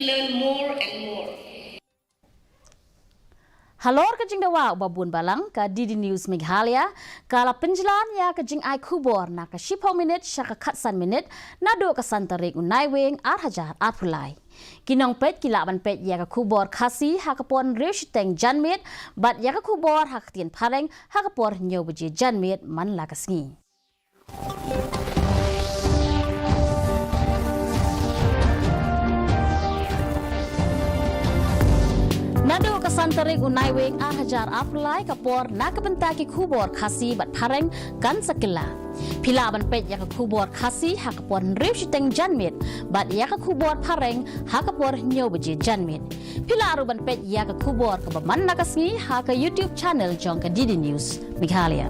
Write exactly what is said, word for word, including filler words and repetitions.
Learn more and more. Halor ka jingdawa uba bun balang, ka D D News Meghalaya ka la pynjlan ïa ka jingai khubor na ka shiphew minit sha ka khatsan minit naduh ka san tarik u Naiwieng ar hajar arphew lai. Ki nongpeit ki lah ban peit ïa ka khubor Khasi ha ka por hynriew shiteng janmiet bad ïa ka khubor ha ka ktien Phareng ha ka por hynñiew baje janmiet man la ka sngi. Naduh ka san tarik u Naiwieng ar hajar arphew lai ka por na ka bynta ki khubor Khasi bad Phareng kan sa kylla. Phi lah ban peit ïa ka khubor Khasi ha ka por hynriew shiteng janmiet bad ïa ka khubor Phareng ha ka por hynñiew baje janmiet. Phi lah ruh ban peit ïa ka khubor kaba man la ka sngi ha ka YouTube channel jong ka D D News Meghalaya.